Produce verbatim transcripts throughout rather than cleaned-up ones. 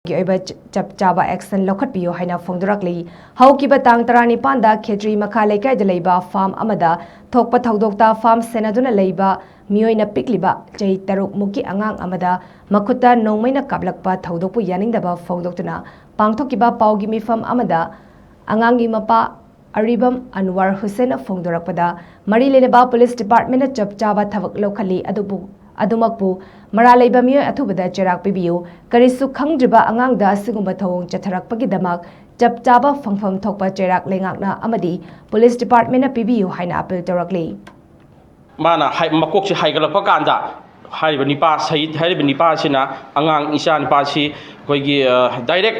ꯒꯤ ꯑꯣꯏꯕ ꯆ-, ꯆꯞ ꯆꯥꯕ action ꯂꯧꯈꯠꯄꯤꯌꯨ ꯍꯥꯏꯅ ꯐꯣꯡꯗꯣꯔꯛꯂꯤ꯫ ꯍꯧꯈꯤꯕ ꯇꯥꯡ ꯇꯔꯥꯅꯤꯄꯥꯟꯗ ꯈꯦꯇ꯭ꯔꯤ ꯃꯈꯥ ꯂꯩꯀꯥꯏꯗ ꯂꯩꯕ farm ꯑꯃꯗ ꯊꯣꯛꯄ ꯊꯧꯗꯣꯛꯇ farm ꯁꯦꯟꯅꯗꯨꯅ ꯂꯩꯕ ꯃꯤꯑꯣꯏꯅ ꯄꯤꯛꯂꯤꯕ ꯆꯍꯤ ꯇꯔꯨꯛ ꯃꯨꯛꯀꯤ ꯑꯉꯥꯡ ꯑꯃꯗ ꯃꯈꯨꯠꯇ ꯅꯣꯡꯃꯩꯅ ꯀꯥꯞꯂꯛꯄ ꯊꯧꯗꯣꯛꯄꯨ ꯌꯥꯅꯤꯡꯗꯕ ꯐꯣꯡꯗꯣꯛꯇꯨꯅ ꯄꯥꯡꯊꯣꯛꯈꯤꯕ ꯄꯥꯎꯒꯤ ꯃꯤꯐꯝ ꯑꯃꯗ ꯑꯉꯥꯡꯒꯤ ꯃꯄꯥ ꯑꯔꯤꯕꯝ ꯑꯟꯋꯥꯔ ꯍꯨꯁꯦꯟꯅ ꯐꯣꯡꯗꯣꯔꯛꯄꯗ, ꯃꯔꯤ ꯂꯩꯅꯕ police departmentꯅ ꯆꯞ ꯆꯥꯕ ꯊꯕꯛ ꯂꯧꯈꯠꯂꯤ, ꯑꯗꯨꯕꯨ ꯑꯗꯨꯃꯛꯄꯨ ꯃꯔꯥꯜ ꯂꯩꯕ ꯃꯤꯑꯣꯏ ꯑꯊꯨꯕꯗ ꯆꯩꯔꯥꯛ ꯄꯤꯕꯤꯌꯨ, ꯀꯔꯤꯁꯨ ꯈꯪꯗ꯭ꯔꯤꯕ ꯑꯉꯥꯡꯗ ꯑꯁꯤꯒꯨꯝꯕ ꯊꯧꯑꯣꯡ ꯆꯠꯊꯔꯛꯄꯒꯤꯗꯃꯛ ꯆꯞ ꯆꯥꯕ ꯐꯪꯐꯝ ꯊꯣꯛꯄ ꯆꯩꯔꯥꯛ ꯂꯩꯉꯥꯛꯅ ꯑꯃꯗꯤ police departmentꯅ ꯄꯤꯕꯤꯌꯨ ꯍꯥꯏꯅ appeal ꯇꯧꯔꯛꯂꯤ꯫ ꯃꯥꯅ ꯍꯥꯏ-, ꯃꯀꯣꯛꯁꯦ ꯍꯥꯏꯒꯠꯂꯛꯄ ꯀꯥꯟꯗ, ꯍꯥꯏꯔꯤꯕ ꯅꯤꯄꯥ, ꯁꯍꯤꯗ ꯍꯥꯏꯔꯤꯕ ꯅꯤꯄꯥ ꯑꯁꯤꯅ ꯑꯉꯥꯡ ꯏꯆꯥ ꯅꯤꯄꯥꯁꯤ ꯑꯩꯈꯣꯏꯒꯤ, ꯑ, direct,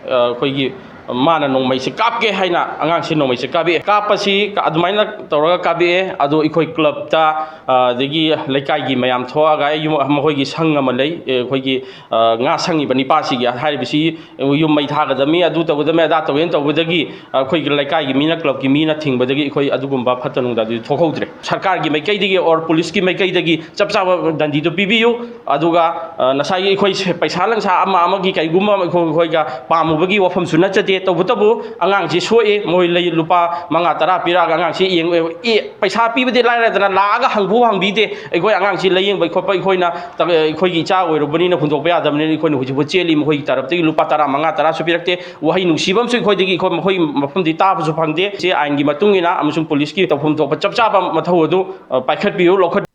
ꯑ, ꯑꯩꯈꯣꯏꯒꯤ ꯃꯥꯅ ꯅꯣꯡꯃꯩꯁꯦ ꯀꯥꯞꯀꯦ ꯍꯥꯏꯅ ꯑꯉꯥꯡꯁꯤ ꯅꯣꯡꯃꯩꯁꯦ ꯀꯥꯞꯄꯛꯑꯦ꯫ ꯀꯥꯞꯄꯁꯤ ꯀ-, ꯑꯗꯨꯃꯥꯏꯅ ꯇꯧꯔꯒ ꯀꯥꯞꯄꯛꯑꯦ꯫ ꯑꯗꯣ ꯑꯩꯈꯣꯏ clubꯇ, ꯑ, ꯑꯗꯒꯤ ꯂꯩꯀꯥꯏꯒꯤ ꯃꯌꯥꯝ ꯊꯣꯛꯑꯒ, ꯑꯩ ꯌꯨꯝ, ꯃꯈꯣꯏꯒꯤ ꯁꯪ ꯑꯃ ꯂꯩ, ꯑ, ꯑꯩꯈꯣꯏꯒꯤ, ꯑ, ꯉꯥ ꯁꯪꯉꯤꯕ ꯅꯤꯄꯥꯁꯤꯒꯤ ꯍꯥꯏꯔꯤꯕꯁꯤ ꯌꯨꯝ ꯃꯩ ꯊꯥꯒꯗꯕꯅꯤ, ꯑꯗꯨ ꯇꯧꯒꯗꯕꯅꯤ, ꯑꯗꯥ ꯇꯧꯒꯗꯕꯅꯤ ꯇꯧꯕꯗꯒꯤ ꯑꯩꯈꯣꯏꯒꯤ ꯂꯩꯀꯥꯏꯒꯤ ꯃꯤꯅ, clubꯀꯤ ꯃꯤꯅ ꯊꯤꯡꯕꯗꯒꯤ ꯑꯩꯈꯣꯏ ꯑꯗꯨꯒꯨꯝꯕ ꯐꯠꯇ ꯅꯨꯡꯗ ꯑꯗꯨꯗꯤ ꯊꯣꯛꯍꯧꯗ꯭ꯔꯦ꯫ ꯁꯔꯀꯥꯔꯒꯤ ꯃꯥꯏꯀꯩꯗꯒꯤ or policeꯀꯤ ꯃꯥꯏꯀꯩꯗꯒꯤ ꯆꯞ ꯆꯥꯕ ꯗꯟꯗꯤꯗꯨ ꯄꯤꯕꯤꯌꯨ꯫ ꯑꯗꯨꯒ, ꯑ, ꯉꯁꯥꯏꯒꯤ ꯑꯩꯈꯣꯏ ꯁꯦ-, ꯄꯩꯁꯥ ꯂꯪꯁꯥ ꯑꯃ ꯑꯃꯒꯤ ꯀꯩꯒꯨꯝꯕ ꯑꯃ ꯑꯩꯈꯣꯏ, ꯑꯩꯈꯣꯏꯒ ꯄꯥꯝꯃꯨꯕꯒꯤ ꯋꯥꯐꯝꯁꯨ ꯅꯠꯆꯗꯦ꯫ ꯇꯧꯕꯇꯕꯨ ꯑꯉꯥꯡꯁꯤ ꯁꯣꯛꯑꯦ, ꯃꯣꯏ ꯂꯩ ꯂꯨꯄꯥ ꯃꯉꯥ ꯇꯔꯥ ꯄꯤꯔꯛꯑꯒ ꯑꯉꯥꯡꯁꯤ ꯌꯦꯡꯉꯨ-, ꯑꯦ, ꯄꯩꯁꯥ ꯄꯤꯕꯗꯤ ꯂꯥꯏꯔꯗꯅ ꯂꯥꯛꯑꯒ ꯍꯪꯕꯨ ꯍꯪꯕꯤꯗꯦ꯫ ꯑꯩꯈꯣꯏ ꯑꯉꯥꯡꯁꯤ ꯂꯥꯌꯦꯡꯕ ꯈꯣꯠꯄ ꯑꯩꯈꯣꯏꯅ ꯇ-, ꯑꯩꯈꯣꯏꯒꯤ ꯏꯆꯥ ꯑꯣꯏꯔꯨꯕꯅꯤꯅ ꯍꯨꯟꯗꯣꯛꯄ ꯌꯥꯗꯕꯅꯤꯅ ꯑꯩꯈꯣꯏꯅ ꯍꯧꯖꯤꯛꯐꯥꯎ ꯆꯦꯜꯂꯤ꯫ ꯃꯈꯣꯏꯒꯤ ꯇꯔꯞꯇꯒꯤ ꯂꯨꯄꯥ ꯇꯔꯥ, ꯃꯉꯥ ꯇꯔꯥꯁꯨ ꯄꯤꯔꯛꯇꯦ꯫ ꯋꯥꯍꯩ ꯅꯨꯡꯁꯤꯕ ꯑꯃꯁꯨ ꯑꯩꯈꯣꯏꯗꯒꯤ, ꯑꯩꯈꯣꯏ ꯃꯈꯣꯏꯒꯤ ꯃꯐꯝꯗꯤ ꯇꯥꯕꯁꯨ ꯐꯪꯗꯦ꯫ ꯆꯦ ꯑꯥꯏꯟꯒꯤ ꯃꯇꯨꯡ ꯏꯟꯅ ꯑꯃꯁꯨꯡ policeꯀꯤ ꯇꯧꯐꯝ ꯊꯣꯛꯄ ꯆꯞ ꯆꯥꯕ ꯃꯊꯧ ꯑꯗꯨ, ꯑ, ꯄꯥꯏꯈꯠꯄꯤꯌꯨ, ꯂꯧꯈꯠ-